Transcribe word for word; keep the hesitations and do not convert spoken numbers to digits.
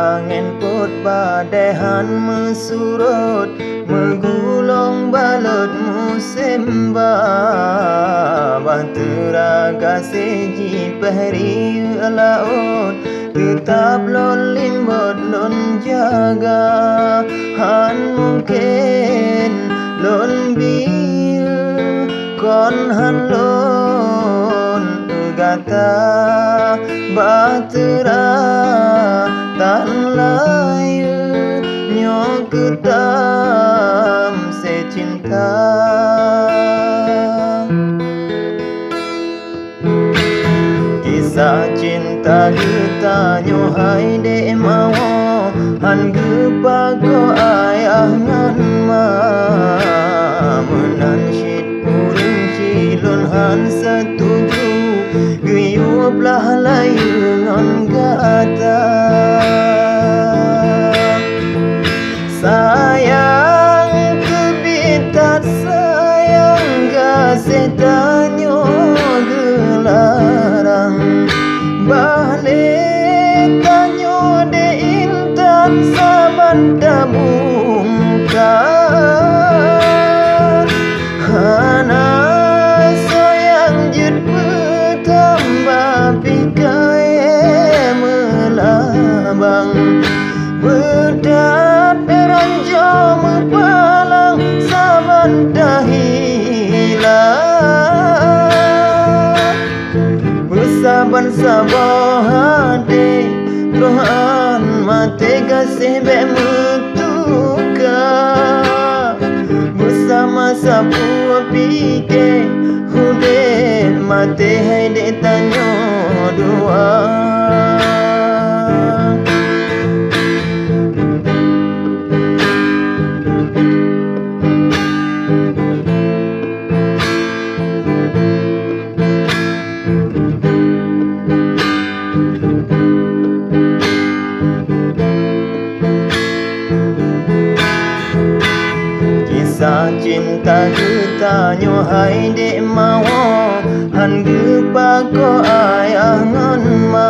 Angén pôt badai han meusurot, meugulong balot musém ba. Bahtera gaséh jipeuhri laôt, teutab lôn limbot lôn jaga. Han mungkén lôn biyeu, kon han lôn peugata. Bahtera tan layeue, nyoe keutam seucinta. Kisah cinta geutanyoe hai dék mawö, han geupakoe ayah ngon ma. Meunan cit ureuëng cilôn han seutuju, geuyue blaih layeue ngon gata. Sayang keubiet that, sayang gaséh tanyoe geularang. Bah lé tanyoe dék intat saban tabungkat. Hana soe nyang jeuet peutamba pih kayée meulabang. Beudat ranjau meupalang saban tahilang. Beusaban saboh até, troh án maté gaséh bék meutuka. Beusama sapeue pike, udeb maté hai dék tanyoe dua. Kisah cinta geutanyoe hai dék mawö, han geupakoe ayah ngon ma.